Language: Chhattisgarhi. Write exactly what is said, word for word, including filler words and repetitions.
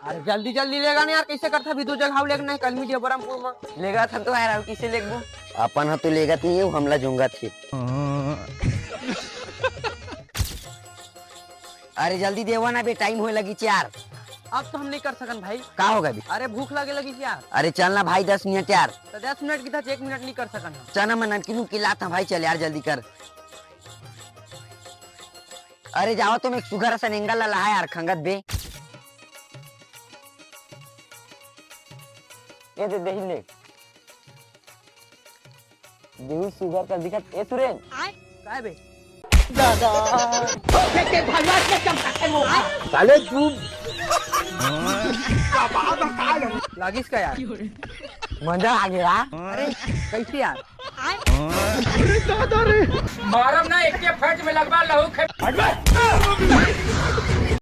अरे जल्दी जल्दी लेगा ना यार, कैसे करथा भी दो जगह लेगना है कल मीडिया बरमपुर में। लेगा था तो यार, किसे लेगबो? अपन ह तो लेगत नहीं है, हमला जोंगत हे। अरे जल्दी देवा ना बे, टाइम होए लगी यार। अब तो हम नहीं कर सकन भाई। का होगा बे? अरे भूख लगे लगी यार। अरे चल ना भाई, दस मिनट यार। तो दस मिनट की था, एक मिनट नहीं कर सकन हम। चल ना, मैं नमकीन उमकीन लात हूँ भाई, चल यार जल्दी कर। अरे जावा तो मैं सुघर असन एंगल ला लहा यार, खंगत बे। ये दे, देही ले। देही सुघर का दिखत, ए सुरेन। काय बे? साले तू। लागिस का यार? मजा आ गया। अरे कैसे यार? मारब ना, एक के फट में लगवा लहू खे-